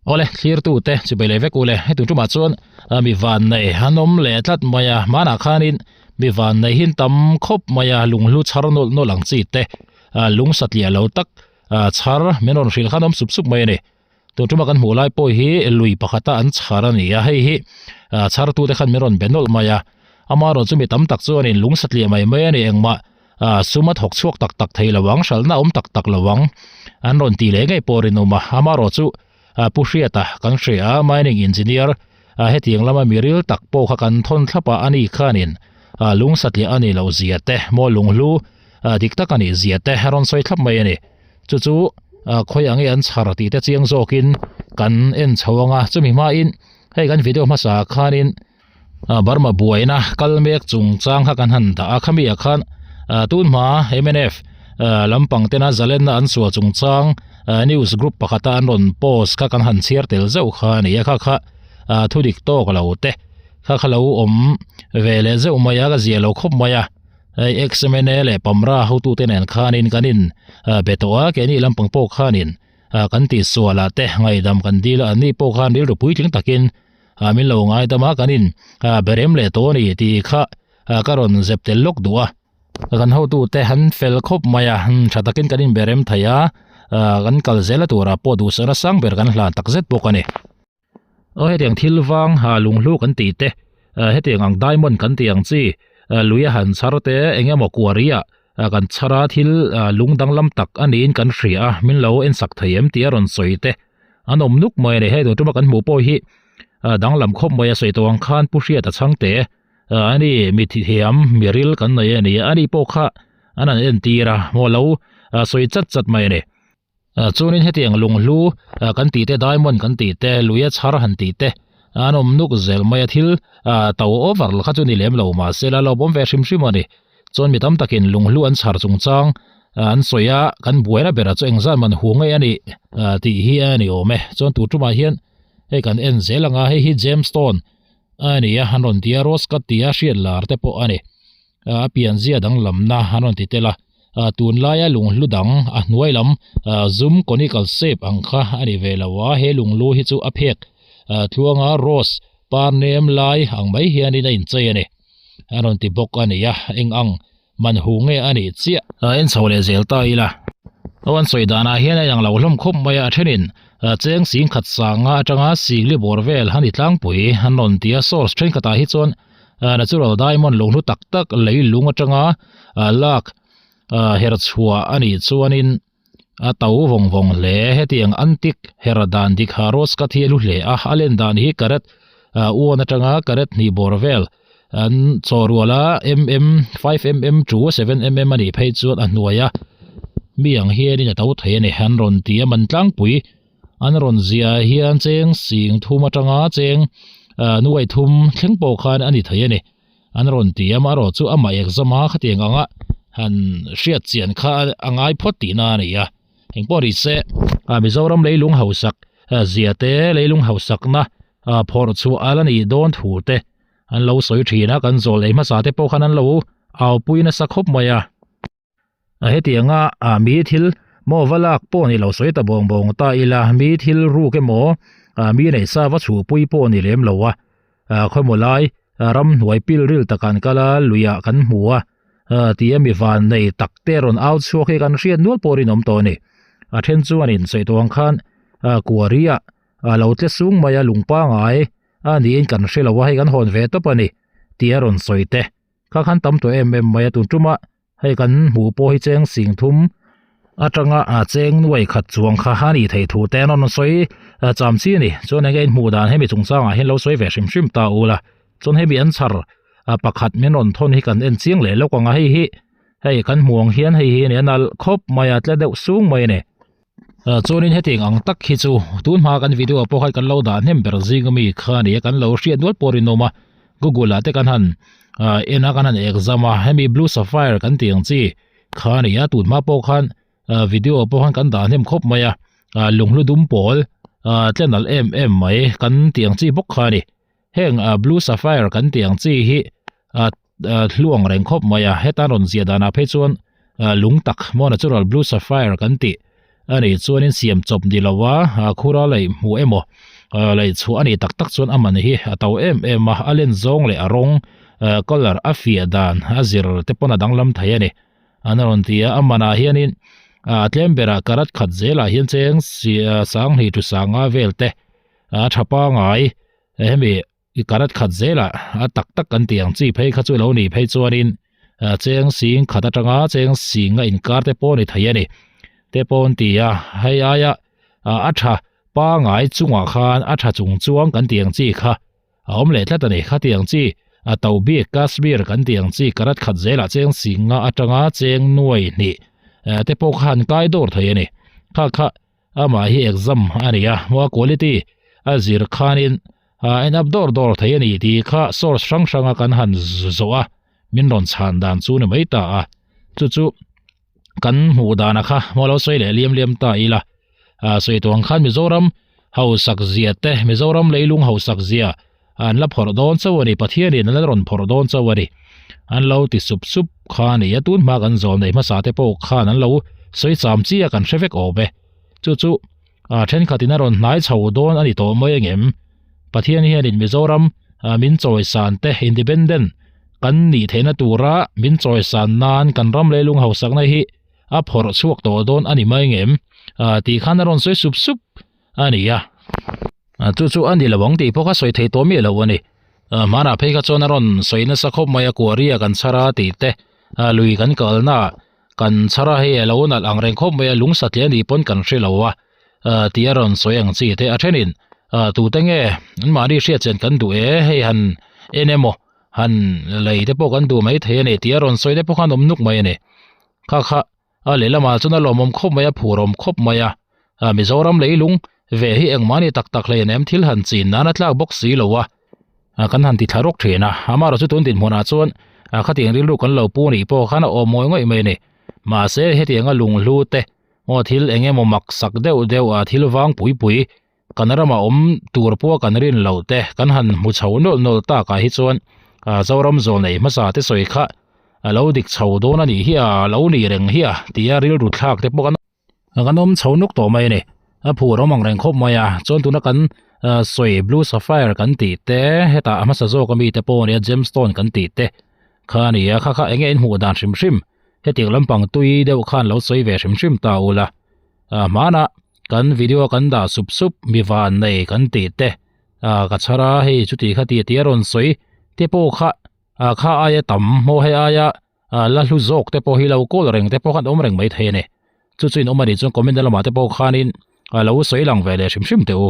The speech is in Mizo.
Awle, thlirtute chubei leh vek ule, heti tumah chuan mi vannei an awm leh tlat mai a, hmanah khanin mi vannei hi an tam khawp mai a, lunghlu chhar nawlh nawlh ang chi te, lung satliah lo tak chhar min rawn hrilh kha an awm sup sup mai a ni. Tun tuma kan hmuh lai pawh hi lui pakhata an chhar a ni a, hei hi chhartute khan min rawn be nawlh mai a, amaherawhchu chu mi tam tak chuanin lung satliah mai mai a ni engmah sum a thawk chhuak tak tak thei lo ang, hralhna a awm tak tak lo ang an rawn tih leh ngei pawh rinawm a, amaherawhchu Pu Hriata kan hria a, mining engineer hetiang lama mi ril tak pawh kha kan thawn thlap a, ani khanin lung satliah a nih loh zia te, maw lunghlu dik tak a nih zia te a rawn sawi thlap mai a ni. Chu chu khawi ang nge an chhar tih te chiang zawkin kan en chho ang a, chumi hmain hei kan video hmasa ah khanin Burma buaina kal mek chungchang kha kan han dah a, khami ah khan tun hma mnf lampang tena zalenna an sual chungchang news group pakhata an rawn post kha kan han chhiar tel zeuh kha a ni a, kha kha thu dik tawk lo te kha kha lo awm ve leh zeuh mai a, ka zia lo khawp mai a. Hei XMNA leh Pamra hotute nen khanin kan in be tawh a, keini lampang pawh khanin kan tihsual ah te ngaihdam kan dil a, anni pawh khan rilru puitling takin min lo ngaidam a, kan in be rem leh tawh a ni tih kha ka rawn zep tel lawk duh a. Kan hotute an fel khawp mai a, tha takin kan in be rem thei a, kan kal zel a turah pawh duhsakna sang ber kan hlan takzet bawk a ni. Aw hetiang thil vang ha lunghlu kan tih te hetiang ang diamond kan tih ang chi lui a han chhar te eng emaw kuari ah kan chhar a thil lung danglam tak a niin kan hria a min lo en sak thei em tih a rawn sawi te an awm nuk mai a ni hei tun tuma kan hmuh pawh hi danglam khawp mai a sawi tawh ang khan pu hriat a chhang te ani mi thiam mi ril kan nei a ni a ani pawh kha an han entir a maw lo sawi chat chat mai a ni. Chuanin hetiang lunghlu kan tih te diamond kan tih te luia chhar han tih te an awm nuk zel mai a thil to over kha chu ni lem lo mahse la lo awm ve hrim hrim a ni. Chuan mi tam takin lunghlu an chhar chungchang an sawi a kan buaina berah chu engzat man hu ngei a nih tih hi a ni awm e. Chuan tur tumah hian hei kan en zel ang a hei hi gemstone a ni a an rawn ti a rose cut tia hriat lar te pawh a ni. A pianzia danglamna an rawn ti tel a. Tunlaia lunghlu dang a hnuai lam zum conical shape ang kha a ni ve lo a, he lunghlu hi chu a phek tluanga rose par nem lai ang mai hianin a inchei a ni. A rawn ti bawk a ni a, eng ang man hu nge a nih chiah. En chho leh zel ta ila. Aw an sawi danah hian a inang lo hlawm khawp mai a, a thenin cheng singkhat sanga atanga singli bawr vel a ni tlangpui an rawn ti a, source thenkhatah hi chuan Natural diamond lunghlu tak tak lei lung atanga lak her chhuah a nih chuanin a to vawng vawng hle. Hetiang antique her dan dik ha rose cut hi a hlu hle a, a len dan hi carat uan atanga carat hnih bawr vel an chaw rual a, mm 5mm to 7mm a nih phei chuan a hnuaia mi ang hianin a to thei a ni. An rawn ti a man tlangpui. An rawn ziah hian cheng sing thum atanga cheng nuai thum thleng pawh khan a ni thei a ni. An rawn ti a, amaherawh chu amah exam a khatiang anga han hriat chian kha a ngai phawt tihna a ni a. Engpawh ni se, Mizoram leilung hausak zia te, leilung hausakna phawrh chhuah a la nih dawn thu te an lo sawi thin a, kan zawl ei hmasa te pawh khan an lo aupui nasa khawp mai a. A hetianga a mi thil maw va lak pawh ni lo sawi ta bawng bawng ta ila mi thil ruk emaw a mi neih sa va chhuhpui pawh ni lem lo a khawmaw lai ramhnuai pil ril tak an kal a luiah kan hmu a tia mi van nei tak te rawn au chhuak hi kan hriat nual pawh rinawm tawh a ni a then chuan in sawi tawh ang khan kuari ah a lo tle sung mai a lung pangai a niin kan hre lo a hei kan hawn ve tawp a ni tia rawn sawi te. Kha khan tam tawh em em mai a tun tuma hei kan hmuh pawh hi cheng sing thum atanga a cheng nuai khat chuang kha a nih theih thu te an rawn sawi cham chi a ni chuan enge in hmuh dan hemi chungchangah hian lo sawi ve hrim hrim ta ula chuan hemi an chhar pakhat min rawn thawn hi kan en chiang leh lawk ang a hei hi hei kan hmuh ang hian hei hi a ni a nalh khawp mai a tle deuh sung mai a ni. Chuanin hetiang ang tak hi chu tun hma kan video pawh khan kan lo dah hnem ber zing ami kha a ni a kan lo hriat nual pawh rinawm a google ah te kan han en a kan han exam a hemi blue sapphire kan tih ang chi kha a ni a tun hma pawh khan video pawh khan kan dah hnem khawp mai a lunghlu dum pawl tle nalh em em mai kan tih ang chi bawk kha a ni heng blue sapphire kan tih ang chi hi hluang reng khawp mai a heta rawn ziah danah phei chuan lung tak maw natural blue sapphire kan tih. A nih chuanin siam chawp ni lo a, khura lei hmuh emaw lei chhuah a nih tak tak chuan a man hi a to em em a, a len zawng leh a rawng colour a fiah dan a zir te pawn a danglam thei a ni. An rawn ti a, a manah hianin a tlem berah karat khat zelah hian cheng sanghnih thu sanga vel te a tha pangai hemi I karat khat zelah a tak tak kan tih ang chi phei kha chu lo nih phei chuanin cheng sing khat atanga cheng sing a inkar te pawh a ni thei a ni. Te pawh an ti a, hei aia a tha pangai chungah khan a tha chung chuang kan tih ang chi kha a awm leh tlat a ni. Khati ang chi a to bik Kashmir kan tih ang chi karat khat zelah cheng sing nga atanga cheng nuai hnih te pawh kha han kai dawr thei a ni. Kha kha Amah hi exam a ni a, maw quality a zir khanin a en up dawr dawr thei a ni tih kha source hrang hranga kan han zawh a, min rawn chhan dan chu ni mai ta a. Chu chu kan hmuh dana kha maw lo sawi leh liam liam ta ila. A sawi tawh ang khan Mizoram hausak zia te, Mizoram leilung hausak zia an la phawrh dawn chauh a ni, Pathianin an la rawn phawrh dawn chauh a ni. An lo ti sup sup kha a ni a, tun hma kan zawl nei hmasa te pawh khan an lo sawi cham chi a kan hre vek awm e. Chu chu a thenkhatin a rawn hnai chho dawn a ni tawh mai angem? Pathian hianin Mizoram min chawisan te independent kan nih theihna tura min chawisan nan kan ram leilung hausakna hi a phawrh chhuak tawh dawn a ni mai angem? Tih khan a rawn sawi sup sup a ni a. Chu chu a ni lo ang tih pawh kha sawi thei tawh miah lo a ni. Hmanah phei kha chuan a rawn sawi nasa khawp mai a, kuaria kan chhar a tih te, lui kan kalna kan chhar a hei a lo nalh ang reng khawp mai a, lung satliah a nih pawn kan hre lo a tih a rawn sawi ang chi te. A thenin tute nge anmahni hriatchian kan duh e, hei han en emaw han lei te pawh kan duh mai thei a ni tih a rawn sawi te pawh khan awm nuk mai a ni. Kha kha A lehlamah chuan a lawmawm khawp mai a, phurawm khawp mai a. Mizoram leilung ve hi engmah ni tak tak hleinem thil han chin nan a tlak bawk si lo a, kan han ti thla rawk thin a. Amaherawhchu tun dinhmunah chuan khatiang rilru kan lo pu nih pawh khan a awm ngawih ngawih mai a ni. Mahse hetianga lunghlu te maw thil eng emaw mak sak deuh deuh a thil vang pui pui kan ramah awm tur pawh kan rin loh te kan han hmu chho nawlh nawlh takah hi chuan Zoram zawl nei hmasa te sawi kha a lo dik chho dawn a nih hi a, a lo ni reng hi a tia rilru thlak te pawh kan awm chho nuk tawh mai a ni. A phur awm ang reng khawp mai a, chuan tuna kan sawi blue sapphire kan tih te hetah a hmasa zawk ami te pawh a nia gemstone kan tih te kha a ni a, kha kha eng nge in hmuh dan hrim hrim hetiang lampang tui deuh khan lo sawi ve hrim hrim ta ula. Hmanah kan video kan dah sup sup mi van nei kan tih te ka chhar a hei chuti kha ti tia rawn sawi te pawh kha kha aia tam maw hei aia la hlu zawk te pawh hi lo kawl reng te pawh khan awm reng mai thei a ni. Chu chu in awm a nih chuan comment na lamah te pawh khanin lo sawi lang ve leh hrim hrim teh u.